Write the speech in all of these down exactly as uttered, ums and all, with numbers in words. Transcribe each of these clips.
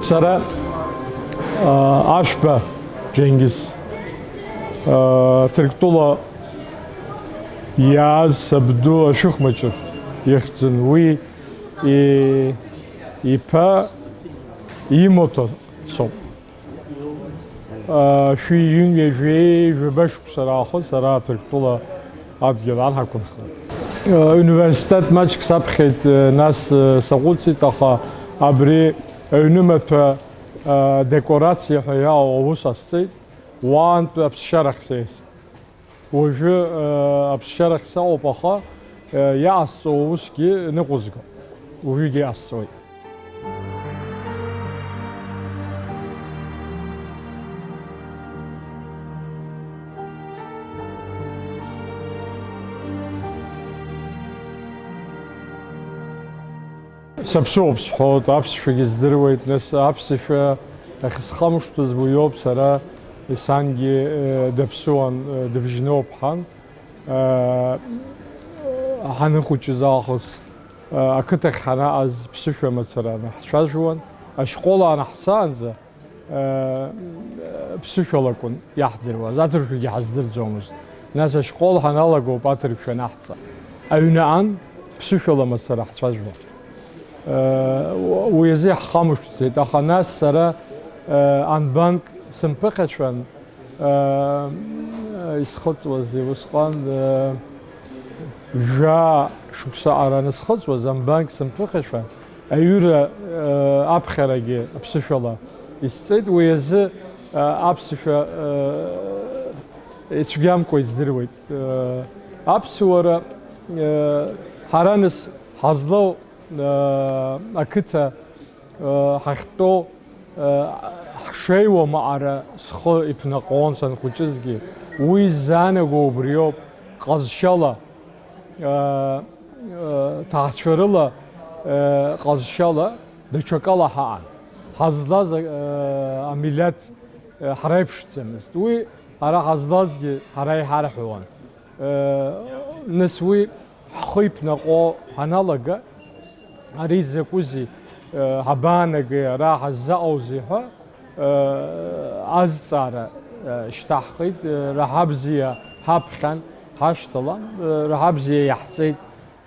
Сара, а, Ашәба Џьенгиз, а, Ҭырқәтәыла иааз сабду ашәыхмаҷыр ихьӡын, уи и-, иԥа имоҭа соуп. А, шәи ҩынҩажәи жәаба шықәса раахыс ара Ҭырқәтәыла адгьыл ар ҳақәынхеит. Университет маҷк саԥхьеит, нас саҟәыҵит, аха абри аҩнымаҭәа декорациа ҳәа иаау аус ҟасҵеит, уаантәи аԥсшьарахь сеист. Уажәы аԥсшьарахь саҟоуп, аха иҟасҵо аусгьы ныҟәызго, уажәыгьы иҟасҵоит. Саԥсыуоуп сҳәоит, аԥсшәагьы здыруеит, нас аԥсшәа ахьысхамышҭыз уиоуп, сара есангьы, э, даԥсуан, э, дыбжьны уаԥҳан. Э, ҳаныхәыҷыз аахыс, э, ақыҭахь ҳанаҟаз ԥсышәа мацара анаҳцәажәуан, ашкол аанаҳцаанӡа, э, ԥсышәалакәын иаҳдыруаз, аҭырқәагьы ҳаздырӡомызт. Нас ашкол ҳаналагоуп аҭырқәшәа анаҳҵа. Аҩны аан, ԥсышәала мацара ҳцәажәон. Э, уи азы иаҳхамышҭӡеит, аха нас сара, э, анбанк сымԥыхьашәан, э, исхыҵуазеи усҟан, э, жәа шықәса ара анысхыҵуаз, анбанк сымԥыхьашәан, аҩыра, э, аԥхьарагьы аԥсышәала исҵеит, уи азы, э, аԥсышәа, э, ицәгьамкәа издыруеит. Э, аԥсуара, э, ҳара нас ҳазлоу, э, ақыҭа, э, ҳахьтәоу, э, ҳшеиуам аҟара схы иԥнаҟон санхәыҷызгьы. Уи ззаанаго убриоуп, ҟазшьала, э, э, ҭаацәарыла, э, ҟазшьала, даҽакала ҳаан. Ҳазлаз, э, амилаҭ, э, ҳреиԥшӡамызт. Уи ара ҳазлазгьы ҳара иҳарҳәауан. Э, нас уи ҳхы иԥнаҟо ҳаналага, ари закәызеи, э, ҳабаанагеи, ара ҳаззаҟоузеи ҳәа, э, азҵаара, э, шьҭаҳхит, э, Раҳабзиа ҳаԥхьан, ҳашьҭалан, э, Раҳабзиа иаҳҵеит,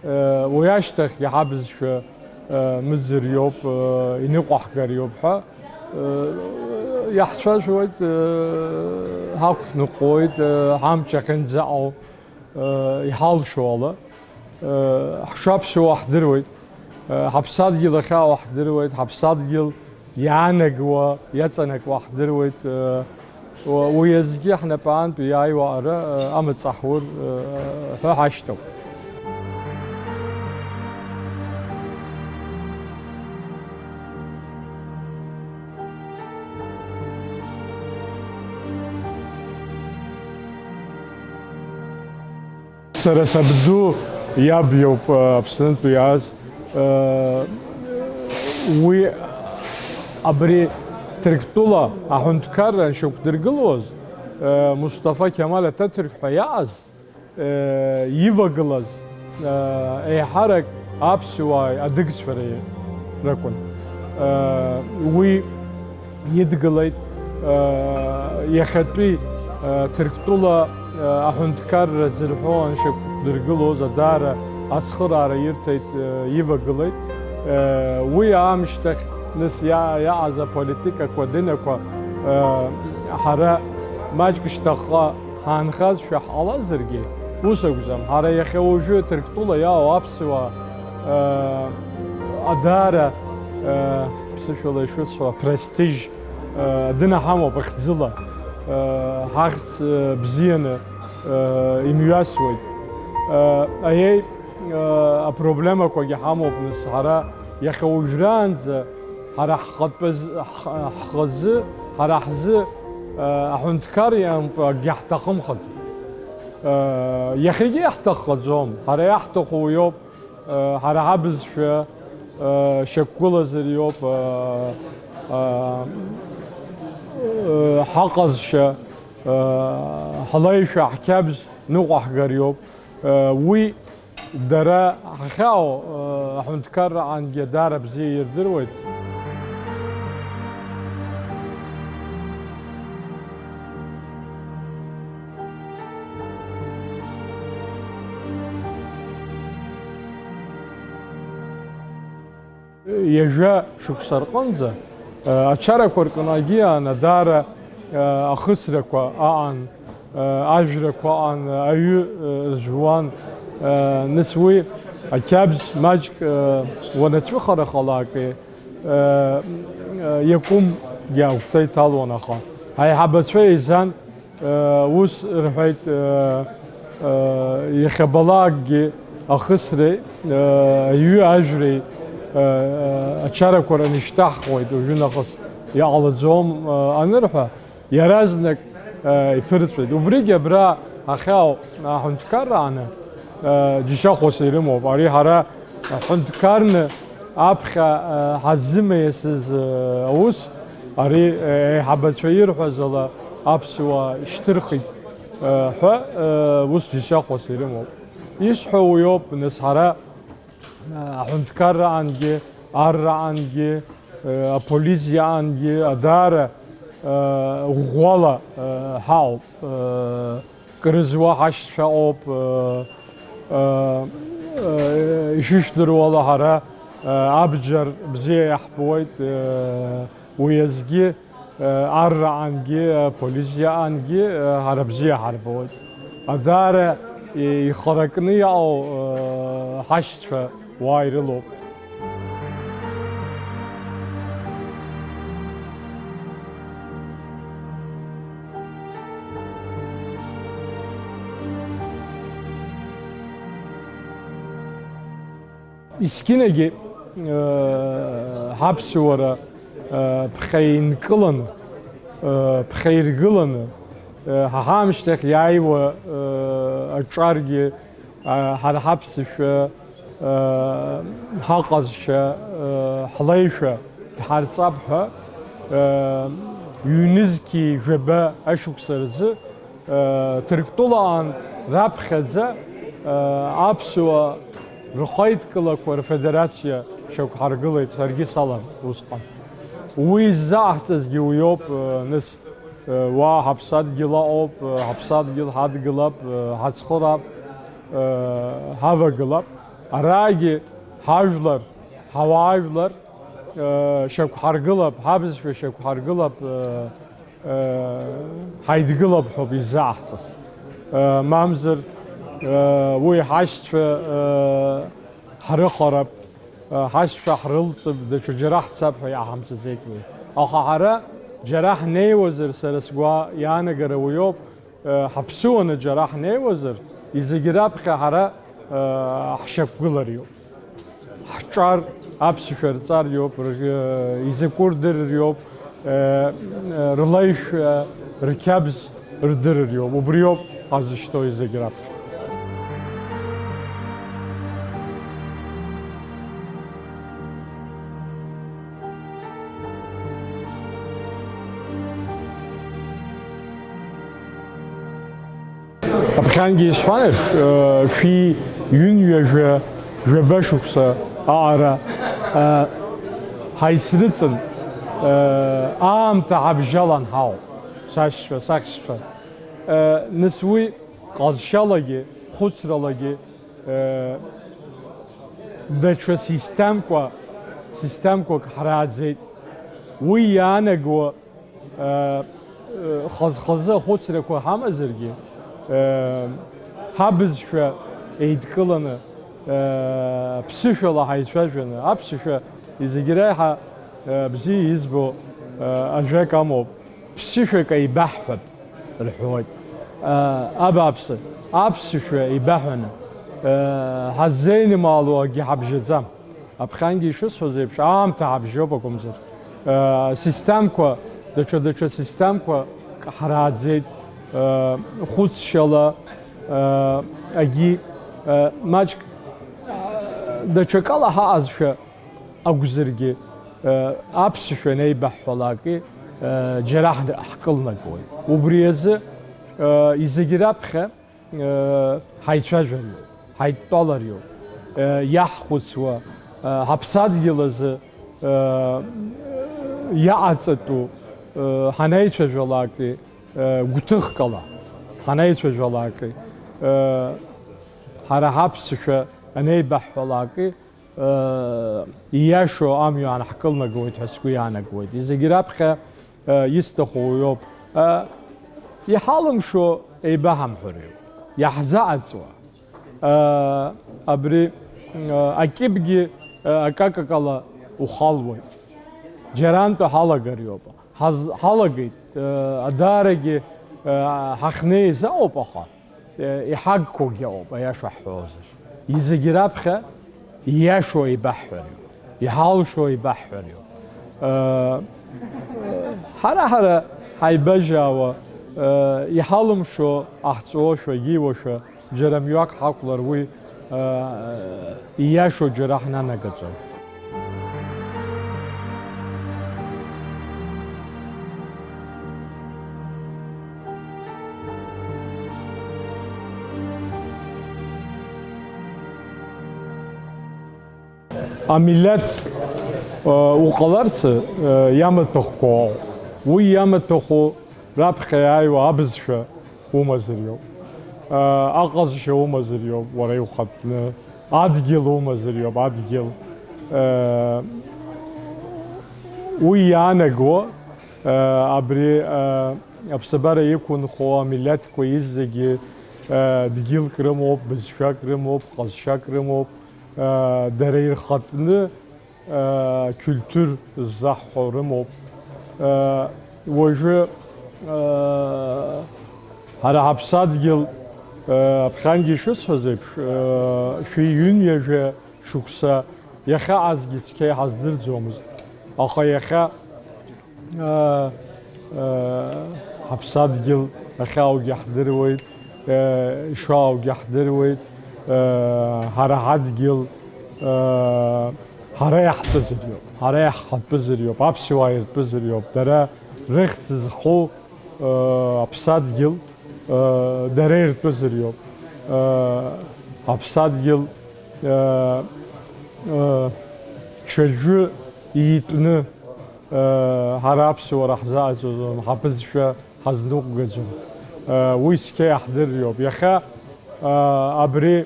э, уи ашьҭахь иаҳабызшәа, э, мыӡырҩоуп, э, иныҟәаҳгариоуп ҳәа, э, иаҳцәажәоит, э, ҳақәныҟәоит, э, ҳамч ахьынӡаҟоу. Иҳалшо ала, ҳшаԥсуа ҳдыруеит, ҳаԥсадгьыл ахьаауа ҳдыруеит, ҳаԥсадгьыл иаанагуа, иаҵанакуа ҳдыруеит, уи азгьы ҳнапаантә иааиуа ара амаҵ аҳур ҳәа ҳашьҭоуп. Сара сабду иаб иоуп, а, Аԥснынтәи иааз. А, уи абри Ҭырқәтәыла аҳәынҭқарра аншьақәдыргылоз, а, Мусҭафа Қьамал Аҭаҭырқә ҳәа иааз, э, ивагылаз, э, еиҳарак аԥсуааи адыгцәареи ракәын. Э, уи идгылеит, э, иахьатәи, э, Ҭырқәтәыла, э, аҳәынҭқарра зырҳәо аншьақәдыргылоз адаара ацхыраара ирҭеит, э, ивагылеит. Э, уи аамышьҭахь нас иа-, иаҟаз аполитикақәа дынақәа, э, ҳара маҷк шьҭахьҟа ҳаанхазшәа ҳҟалазаргьы, ус акәӡам. Ҳара иахьа уажәы Ҭырқәтәыла иаау аԥсуаа, э, адаара, э, ԥсышәала ишысҳәо, апрестиж, э, дынаҳамоуп ахьӡыла, э, ҳахьӡ, э, бзианы, э, имҩасуеит. Э, аиеи, э, апроблемақәагьы ҳамоуп, нас, ҳара иахьа уажәраанӡа ҳара ҳхатәы з-, ҳ-, ҳхазы, ҳара ҳзы, э, аҳәынҭқар иамтәу акгьы ҳҭахымхаӡам. Э, иахьагьы иаҳҭаххаӡом, ҳара иаҳҭаху уиоуп, э, ҳара ҳабызшәа, э, шьақәгылазар иоуп, э, э, э, ҳаҟазшьа, э, ҳлеишәа, ҳқьабз ныҟәаҳгар иоуп. Э, уи Дара ҳахьаау, э, аҳәынҭқарраҟангьы даара бзиа ирдыруеит. Ҩажәа шықәса рҟынӡа, э, ачарақәа рҟынгьы аан, даара, э, ахысрақәа аан, э, ажәрақәа аан, аҩы, э, ржәуан, э, нас уи ақьабз маҷк, э, уанацәыхарахалак, э, э, иакәымгьы агәҭа иҭалон, аха аиҳабацәа еизан, Ус рҳәеит, иахьабалакгьы ахысреи, аҩы ажәреи, ачарақәа раны ишьҭаҳхуеит, уажәы нахыс иҟалаӡом анырҳәа, иаразнак иԥырҵәеит. Убригьы абра ахьаау аҳәынҭқарра ааны џьашьахәас ирымоуп. Ари ҳара Аҳәынҭқарны аԥхьа, э, ҳаззымеисыз, э, аус, ари, э, аиҳабацәа ирҳәаз ала аԥсуаа шьҭырхит, э, ҳәа, э, ус џьашьахәас ирымоуп. Исҳәо уиоуп, нас ҳара, э, аҳәынҭқарраангьы, арраангьы, э, аполизиаангьы, даара, э, ӷәӷәала, э, ҳаауп, э, Кыр зуа ҳашьцәа ыҟоуп, э, э, э, ишышәдыруа ала ҳара, э, абџьар бзиа иаҳбоит, э, уи азгьы, э, арраангьы, аполизиаангьы, э, ҳара бзиа ҳарбоит. Даара, э, ихаракны иҟоу, э, ҳашьцәа уаа ирылоуп. Есқьынагьы, э, ҳаԥсуара, э, ԥхьа инкыланы, э, ԥхьа иргыланы, э, ҳа ҳаамышьҭахь иааиуа, э, аҿаргьы, э, ҳара ҳаԥсышәа, э, ҳаҟазшьа, э, ҳлеишәа дҳарҵап ҳәа, э, ҩнызқьи жәаба ашықәса рзы, э, Ҭырқәтәылаҟан раԥхьаӡа, э, аԥсуа рхеидкылақәа рфедерациа шьақәҳаргылеит, саргьы салан усҟан. Уи ззаҟаҳҵазгьы уиоуп, э, нас. Уа ҳаԥсадгьыл аҟоуп, ҳаԥсадгьыл ҳадгылап, ҳацхыраап, ҳавагылап. Араагьы ҳажәлар, ҳауаажәлар шьақәҳаргылап, ҳабызшәа шьақәҳаргылап, ҳаидгылап ҳәоуп иззаҳҵаз. Мамзар, уи ҳашьцәа ҳрыхарап. Ҳашьцәа ҳрылҵып, даҽа џьара ҳцап ҳәа иаҳамҵаӡеит уи. Аха ҳара џьара ҳнеиуазар, сара сгәы иаанагара уиоуп, ҳаԥсуаны џьара ҳнеиуазар, изегьы раԥхьа ҳара ҳшьақәгылариоуп. Ҳҿар аԥсышәа рҵариоуп, р-, изакәу рдырыриоуп, рылаҩшәа, рқьабз рдырыр иоуп, убриоуп ҳазышьҭоу зегь раԥхьа. Аԥхьангьы исҳәан еиԥш, шәи ҩынҩажәа жәаба шықәса аҟара ҳаицрыҵын, аамҭа ҳабжьалан ҳауп. Сашьцәа, сахьшьцәа, нас уи ҟазшьалагьы, хәыцралагьы, даҽа системқәа, системқәак ҳрааӡеит. Уи иаанаго, хаз-хазы ахәыцрақәа ҳамазаргьы, ҳабызшәа еидкыланы, ԥсышәала ҳаицәажәаны, аԥсышәа зегьы реиҳа бзиа избо ажәак амоуп. Ԥсышәак еибаҳҳәап, рҳәоит. Абааԥсы, аԥсышәа еибаҳәаны, ҳаззеинымаало акгьы ҳабжьаӡам. Аԥхьангьы ишысҳәаз еиԥш, аамҭа ҳабжьоуп акәымзар. Системқәа, даҽа-даҽа системқәа ҳрааӡеит, хәыцшьала, агьи, маҷк, даҽакала ҳаҟазшәа, акәзаргьы, аԥсышәа анеибаҳҳәалакгьы, џьара ҳ-, ҳкылнагоит. Убри азы, изегьы раԥхьа, ҳаицәажәариоуп, ҳаидтәалариоуп, иаҳхәыцуа, ҳаԥсадгьыл азы, иаҟаҵатәу, ҳанеицәажәалакгьы, гәҭыхк ала ҳанеицәажәалакгьы, ҳара ҳаԥсышәа анеибаҳҳәалакгьы, Ииашоу амҩа ааҳкылнагоит ҳәа сгәы иаанагоит. Зегьы раԥхьа исҭаху уиоуп. Иҳалымшо еибаҳамҳәариоуп, иаҳзаҟаҵуа. Абри акьыԥгьы акакакала ухалуеит. Џьарантәи ҳалагариоуп. Ҳаз-, ҳалагеит, адаарагьы ҳахьнеиз ауп, аха иҳагқәоугьы ауп, аиаша ҳҳәозар. Зегьы раԥхьа ииашоу еибаҳҳәариоуп, иҳалшо еибаҳҳәариоуп. Ҳара-ҳара ҳаибажьаауа, иҳалымшо ҟаҳҵошәа, ииуашәа, џьара мҩак ҳақәлар уи, ииашоу џьара ҳнанагаӡом. Амилаҭ, уҟаларц, иамаҭәахәқәоу, уи иамаҭәахәу раԥхьа иааиуа абызшәа умазар иоуп. Аҟазшьа умазар иоуп, уара иухатәны, адгьыл умазар иоуп, адгьыл. Уи иаанаго, абри, аԥсабара иқәынхо амилаҭқәа изегьы, дгьылк рымоуп, бызшәак рымоуп, ҟазшьак рымоуп. Дара ирхатәны, культур ззаҳҳәо рымоуп. Уажәы, ҳара ҳаԥсадгьыл, аԥхьангьы ишысҳәаз еиԥш, шәи ҩынҩажәа шықәса иахьаазгьы цқьа иҳаздырӡомызт. Аха иахьа Ҳаԥсадгьыл ахьааугьы ҳдыруеит, ишааугьы ҳдыруеит, ҳара ҳадгьыл, ҳара иаҳтәызар иоуп, ҳара иаҳхатәызар иоуп, аԥсуаа иртәызар иоуп, дара рыхьӡ зху, аԥсадгьыл, дара иртәызар иоуп, аԥсадгьыл, ҽаӡәы итәны, ҳара аԥсуара ҳзааӡом, ҳабызшәа ҳазныҟәгаӡом. Уи цқьа иаҳдырриоуп. Иахьа абри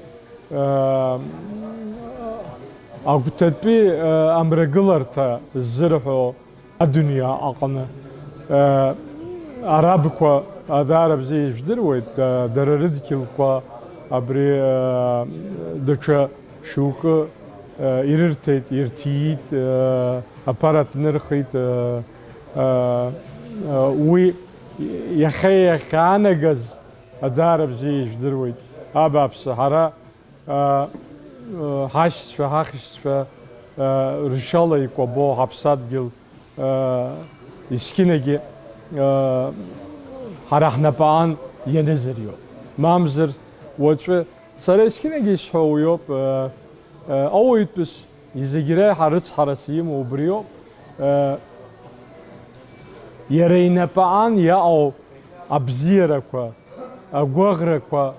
агәҭатәи амрагыларҭа ззырҳәо адунеи аҟны арабқәа даара бзиа ижәдыруеит, дара рыдгьылқәа абри даҽа шьоукы ирырҭеит, ирҭиит, аԥара ҭнырхит. Уи иахьа иахьаанагаз даара бзиа ижәдыруеит. Абааԥсы, ҳара ҳашьцәа, ҳахьшьцәа ршьала икәабо ҳаԥсадгьыл, есқьынагьы ҳара ҳнапаан ианызар иоуп. Мамзар, уаҵәы Сара есқьынагьы исҳәо уиоуп, э, э, ауаҩытәыс зегь реиҳа рыцҳарас имоу убриоуп, э, иара инапаан иаҟоу абзиарақәа, агәаӷрақәа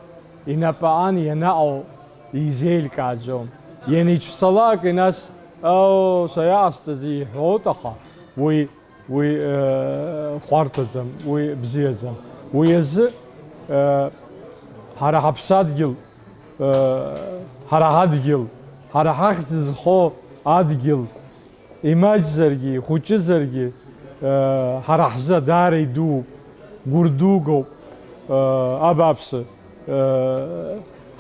инапаан ианаҟоу изеилкааӡом. Ианицәцалак, нас, ау, са иҟасҵаз иҳәоит, аха уи Уи, э, хәарҭаӡам, уи бзиаӡам. Уи азы, э, ҳара ҳаԥсадгьыл, э, ҳара ҳадгьыл, ҳара ҳахьӡ зхо адгьыл, имаҷзаргьы, ихәыҷызаргьы, э, ҳара ҳзы даара идууп, гәырдугоуп, э, абааԥсы.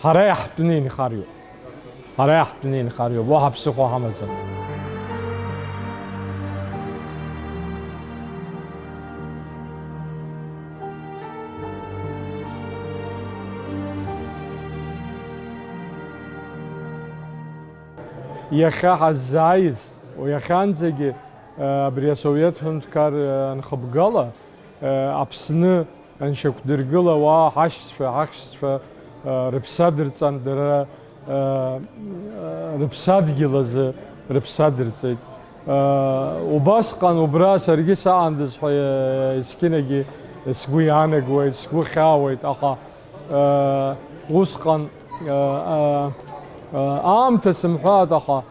Ҳара иаҳтәны инхариоуп. Ҳара иаҳтәны инхариоуп. Уаҳа ԥсыхәа ҳамаӡам. Иахьа ҳаззааиз, иахьанӡагьы, абри асовет ҳәынҭқар анхыбгала, Аԥсны аншьақәдыргыла ауаа ҳашьцәа, ҳахьшьцәа, рыԥсы адырҵан, дара, рыԥсадгьыл азы рыԥсы адырҵеит. Убасҟан убра саргьы саҟандаз ҳәа, есқьынагьы сгәы иаанагоит, сгәы хьаауеит, аха, усҟан, аамҭа сымҳәааит, аха,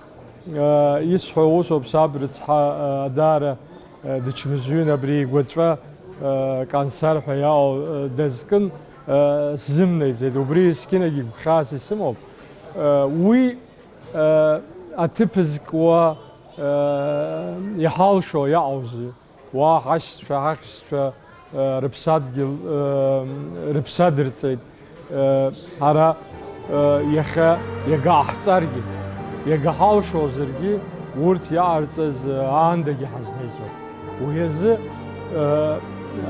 исҳәо усоуп, саб рыцҳа, даара дычмазаҩын, абри игәаҵәа, Кансар ҳәа иаау, дазкын, сзымнаиӡеит. Убри есқьынагь игәхьаас исымоуп. Уи, Аҭыԥ зкуа, э, иҳалшо иаҟоузеи? Уа ҳашьцәа, ҳахьшьцәа, э, рыԥсадгьыл, э, рыԥсадырҵеит. Э, ҳара, э, иахьа иага ҟаҳҵаргьы, иага ҳалшозаргьы, урҭ иаҟарҵаз, э, аандагьы ҳазнеиӡом. Уи азы, э,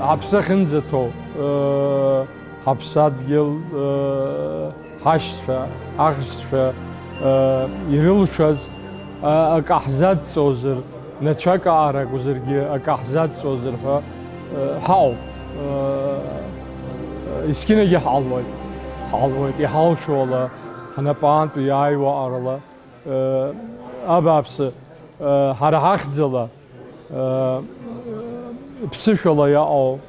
ҳаԥсы ахьынӡаҭоу, э, ҳаԥсадгьыл, э, ҳашьцәа, ҳахьшьцәа, э, ирылшаз, э, акы ҳзадҵозар, нацәак аара акәзаргьы акы ҳзадҵозар ҳәа, э, ҳаҟоуп. Э, есқьынагьы ҳҟалоит, ҳҟалоит, иҳалшо ала, ҳнапаантәи иааиуа аарла, э, абааԥсы, э, ҳара ҳахьӡала, ԥсышәала иаҟоу,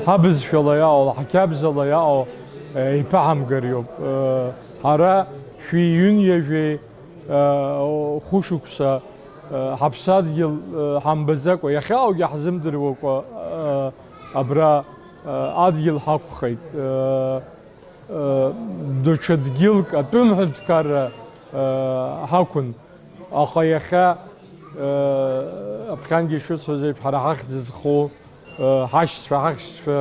ҳабызшәала иаҟоу, ҳқьабзала иаҟоу еиԥаҳамгариоуп. Ҳара шәи ҩынҩажәеи хәышықәса ҳаԥсадгьыл ҳамбаӡакәа, иахьааугьы ҳзымдыруакәа абра адгьыл ҳақәхеит. Даҽа дгьылк, атәым ҳәынҭқарра ҳақәын. Аха иахьа, аԥхьангьы ишысҳәаз еиԥш, ҳара ҳахьӡ зху, ҳашьцәа, ҳахьшьцәа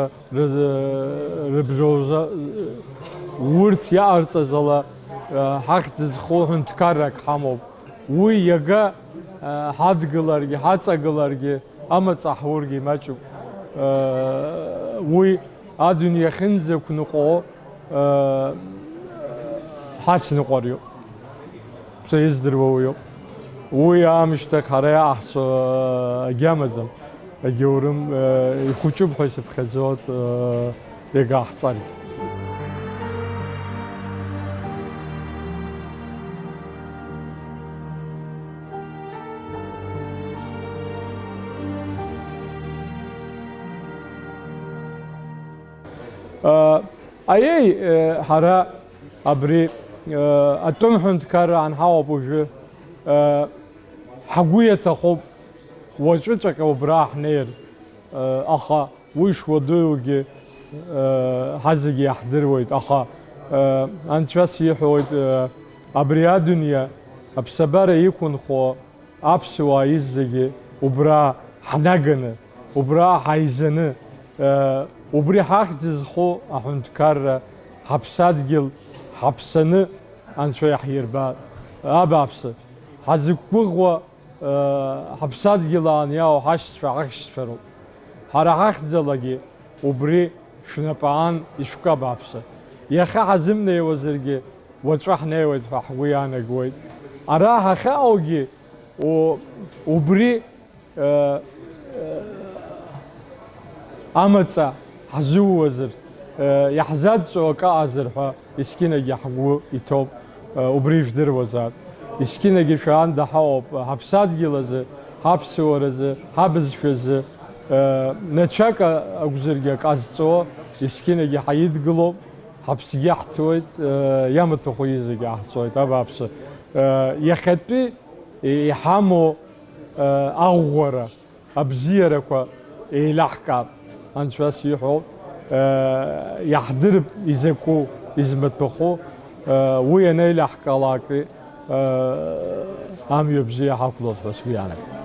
рыбжоуза, урҭ иаҟарҵаз ала, ҳахьӡ зху ҳәынҭқаррак ҳамоуп. Уи иага ҳадгыларгьы, ҳаҵагыларгьы, амаҵ аҳургьы маҷуп. Уи адунеи ахьынӡақәныҟәо, ҳацныҟәариоуп. Са издыруа уиоуп. Уи аамышьҭахь ҳара иаҳцо агьамаӡам. Агьоурым ихәыҷуп ҳәа исыԥхьаӡоит, иагааҳҵаргьы. Аиеи, ҳара абри атәым ҳәынҭқарра анҳауап уажәы, ҳгәы иаҭахуп уаҵәыҵәҟьа убра ҳнеир, аха уи шуадаҩугьы ҳазегьы иаҳдыруеит, аха Анцәа сиҳәоит, абри адунеи аԥсабара иқәынхо аԥсуаа изегьы убра ҳнаганы, убра ҳаизаны, э, убри ҳахьӡ зху аҳәынҭқарра, ҳаԥсадгьыл ҳаԥсаны Анцәа иаҳирба, абааԥсы, ҳазықәгәыӷуа, э, ҳаԥсадгьылаан иаау ҳашьцәа, ҳахьшьцәа роуп. Ҳара ҳахьӡалагьы убри шәнапы аан ишәкы, абааԥсы. Иахьа ҳазымнеиуазаргьы, уаҵәы ҳнеиуеит ҳәа ҳгәы иаанагоит. Ара ҳахьааугьы у-, убри, э, э, амаҵ ҳзууазар, э, иаҳзадҵо акы ыҟазар ҳәа есқьынагьы ҳгәы иҭоуп, э, убри ижәдыруазаап. Есқьынагьы шәаанда ҳауп, ҳаԥсадгьыл азы, ҳаԥсуара азы, ҳабызшәа азы, э, нацәак акәзаргьы ак ҟазҵо, есқьынагьы ҳаидгылоуп. Ҳаԥсгьы ҳҭоит, э, иамаҭәахәы изегьы ҟаҳҵоит, абааԥсы. Э, иахьатәи иҳамоу, э, аӷәӷәара, абзиарақәа еилаҳкаап, Анцәа сиҳәоит, э, иаҳдырп изакәу, измаҭәахәу, э, уи анеилаҳкаалак, э, амҩа бзиа ҳақәлоит ҳәа сгәы иаанагоит.